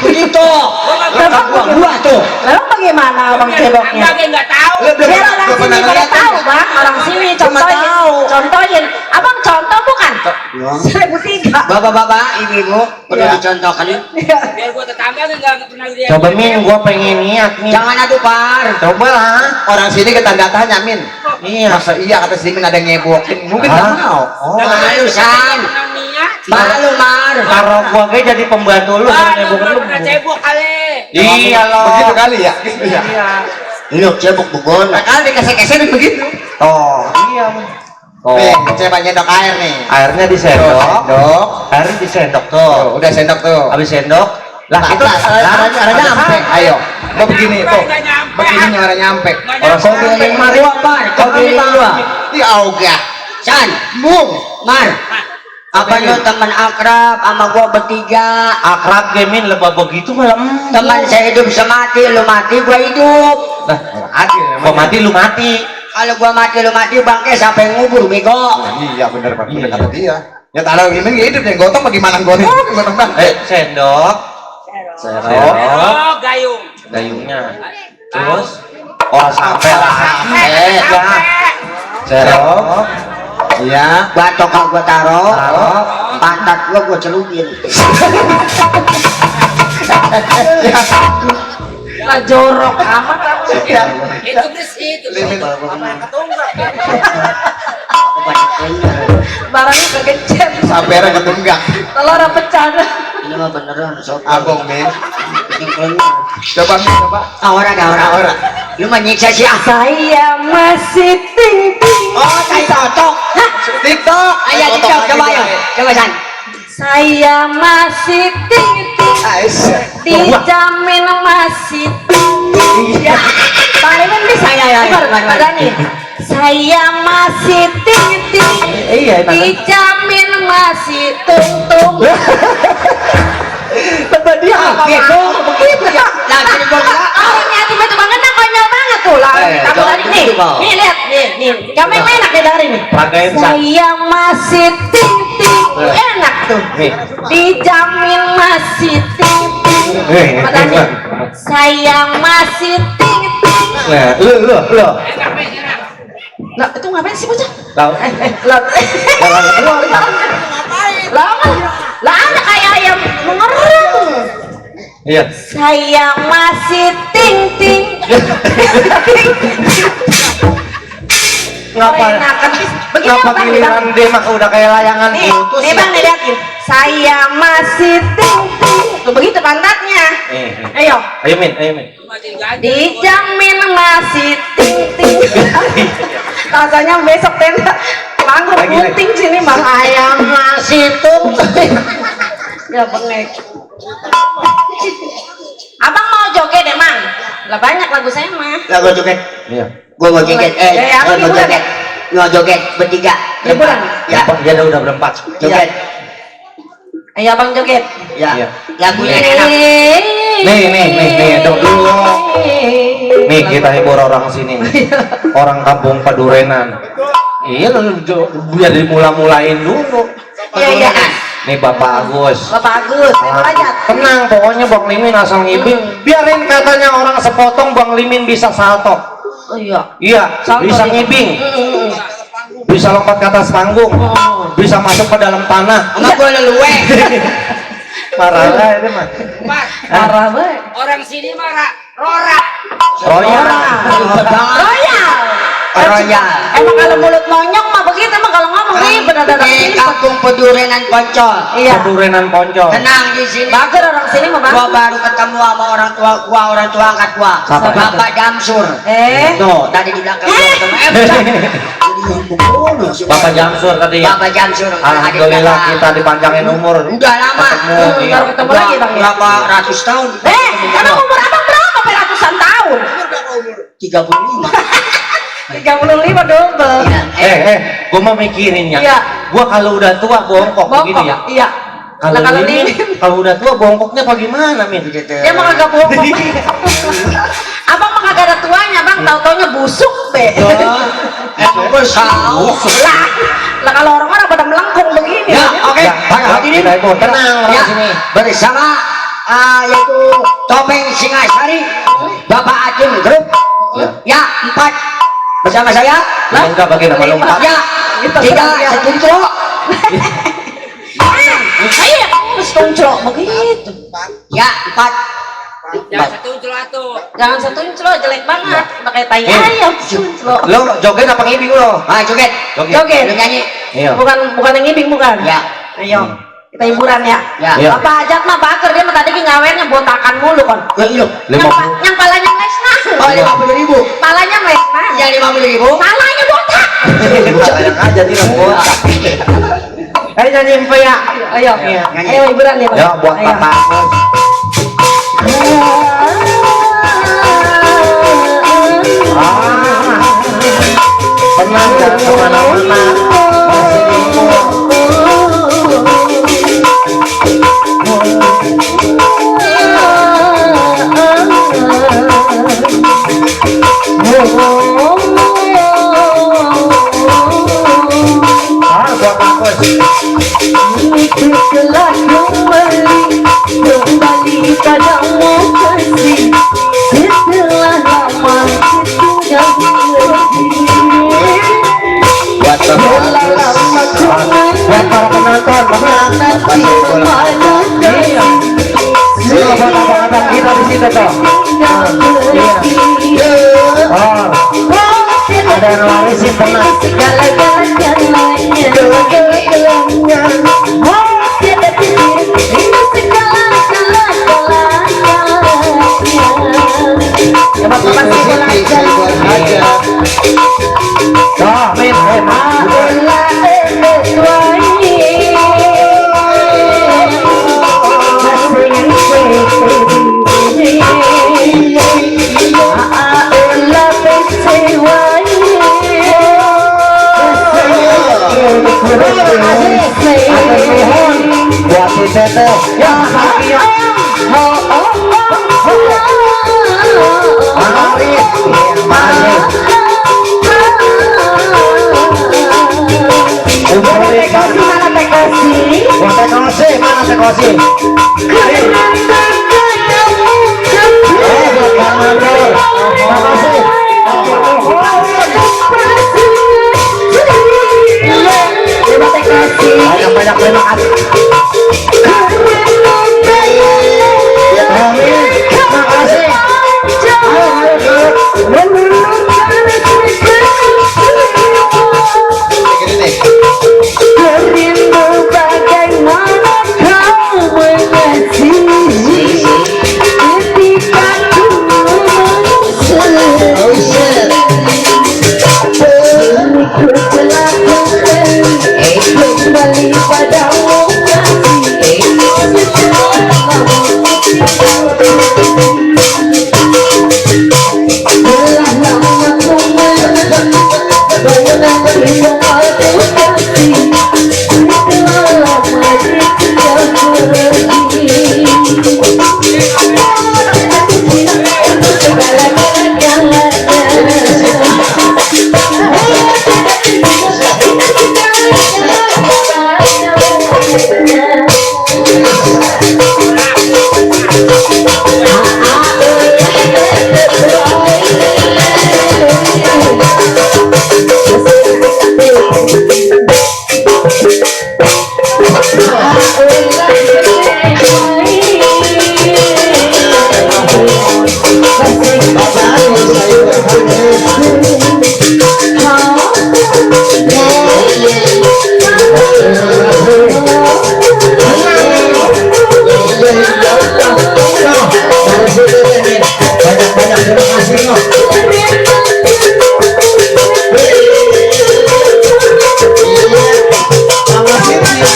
begitu. Buah tuh. Lalu bagaimana Bang Ceboknya? Nggak tahu. Biar orang sini pada tahu Bang, orang sini contohin. Abang contoh bukan? 1.003. Bapak-bapak, ibu-ibu, perlu dicontohkan nih. Biar gua tetangga nggak pernah lihat. Coba Min, gua pengen niat nih. Jangan adu par. Coba lah. Orang sini ke tanda tanya Min. Iya. Masa iya kata si Min ada ngebokin? Mungkin nggak mau. Oh. Malu San. Malu Mar. Kalau gua kayak jadi pembantu lu kalau nebokin lu. Pernah cebok kali. Iya loh. Begitu kali ya. Gitu ya. Iya. Lu cebok bugon. Kali dikasih-kasih begitu. Oh, iya. Oh. Nih, coba nyendok air nih. Airnya disendok. Sendok. Airnya disendok tuh. Tuh, udah sendok tuh. Habis sendok. Lah itu arahnya nyampe. Ayo. Mau begini tuh. Begini orang nyampe. orang Kau keliling Mar gua par. Kau keliling gua. Di auga. San. Bung. Mar. Apa lu teman akrab sama gua bertiga? akrab gemin lebah begitu malam. Teman saya hidup semati, lu mati gua hidup. Nah, gua mati lu mati. Kalau gua mati lu mati bangke siapa yang ngubur bego? Iya bener Pak. Bener kata dia. Ya taruh gini hidup yang gotong bagaimana gotong? Gotong bang. Sendok. Sendok. Oh, gayung. Gayungnya. Terus sampai lah. Ya. Sendok. Iya. Batok gua taruh, pantat gua celupin. Lah jorok amat kamu. Itu bersih itu. Apa yang ketunggak? Barangnya kegecet. Sampai orang ketunggak. Telur pecah. Ini mah beneran sob. Abang Min. Coba Min coba. Ora. Lu menyiksa si Saya masih tinggi. Oh, saya cocok. TikTok. Ayo TikTok coba ayo. Coba San. Saya masih tinggi. Dijamin masih tinggi. Iya. Bang Limin bisa ya? Berani. Saya masih tinggi. Iya, Dijamin masih tung. Betul dia. Begitu ya. Lagi di bola. Orangnya tiba-tiba konyol banget tuh lah. Kamu tadi nih. Nih lihat, nih. Kamu yang enak deh dari nih. Ragain San. Saya masih tinggi. Enak tuh. Nih. Dijamin masih tinggi. Padahal saya masih tinggi. Nah, lu. Lah itu ngapain sih bocah? Tahu. Lah ada kayak ayam mengerung. Iya. Saya masih ting. Ngapa giliran dia mah udah kayak layangan putus. Nih Bang, lihatin. Saya masih ting. Tuh begitu pantatnya. Ayo. Ayo Min. Dijamin masih ting. Rasanya besok tenda manggung puting sini Bang. Ayam masih tung. Ya bengek. Abang mau joget deh Mang. Lah banyak lagu saya mah. Lagu joget. Iya. Gua mau joget. Aku Mau liburan. joget. Mau joget bertiga. Liburan. Ya. Dia udah berempat. Joget. Ayo Abang joget. Ya. Iya. Lagunya enak. Nih, dulu. Nih kita hibur orang sini. Orang kampung Padurenan. Iya, biar dimula-mulain dulu. Iya. Nih Bapak Agus. Bapak Agus, belajar. Tenang, pokoknya Bang Limin asal ngibing. Biarin katanya orang sepotong Bang Limin bisa salto. Oh iya. Iya, Salto bisa dia. ngibing. Bisa lompat ke atas panggung. Bisa masuk ke dalam tanah. Sama gua leluwe. Parah lah itu mah. Parah banget. Orang sini marah. Rorak. Royal. Royal. Emang kalau mulut monyong mah begitu, emang kalau ngomong ribet ada Di kampung Pedurenan Poncol. Iya. Padurenan Poncol. Tenang di sini. Bagus orang sini mah Gua bagus. baru ketemu sama orang tua angkat gua. Siapa? Bapak Jamsur. Tuh, tadi di belakang gua ketemu. Bapak Jamsur tadi ya. Bapak Jamsur. Alhamdulillah kita dipanjangin umur. Udah lama. Baru ketemu lagi Bang. Berapa ratus tahun? Emang umur abang berapa? Ratusan tahun. 35. 35 double. Gua mau mikirin ya. Iya. Gua kalau udah tua bongkok begini ya. Iya. Kalau Nah, kalau Limin, Limin. kalau udah tua bongkoknya bagaimana Min? Dia mah kagak bongkok. Abang mah kagak ada tuanya Bang, tau-taunya busuk be. Emang gua salah. Lah kalau orang-orang pada melengkung begini. Ya, oke. Ya, Hadirin. kita itu tenang orang Ya, sini. bersama yaitu Topeng Singasari, Bapak Acung Grup. Ya, 4 bersama saya. Enggak bagi nama lompat. Ya, 3 setuncro. Saya setuncro begitu. Ya, 4. Jangan satu atuh. Jangan setuncro jelek banget. Udah kayak tai ayam setuncro. Lo joget apa ngibing lo? Joget. Joget. Lu nyanyi. Iya. Bukan yang ngibing bukan? Ya. Ayo. Kita hiburan ya. Ya. Iya. Bapak Ajat mah baker dia mah tadi ngawennya botakan mulu kon. Iya. Yang palanya lesna. Oh, 50.000. Palanya lesna. Yang 50.000. Palanya botak. Enak aja nih buat. Ayo nyanyi empe ya. Ayo. Iya, nyanyi. Ayo hiburan ya. Bang. Ya buat Ayo. papa. Tenang jangan kemana-mana. Masih di buat kampus. Telah kembali padamu kasih setelah lama sudah pergi. Buat Telah lama Buat para penonton, Iya. Iya, buat abang-abang kita di situ tuh. Oh, ada yang larisin pernah. Segala-galanya Tuh, Min, buat si Tete. Ya, sakit. Manis, manis. Mana tekosi? Mana tekosi? Buat Karmando. Makasih. Banyak-banyak terima kasih. Amin. Makasih. Gini nih. Rindu bagaimana kau mengasihi ketika ku kembali padamu Banyak-banyak terima kasih loh. Sama sini.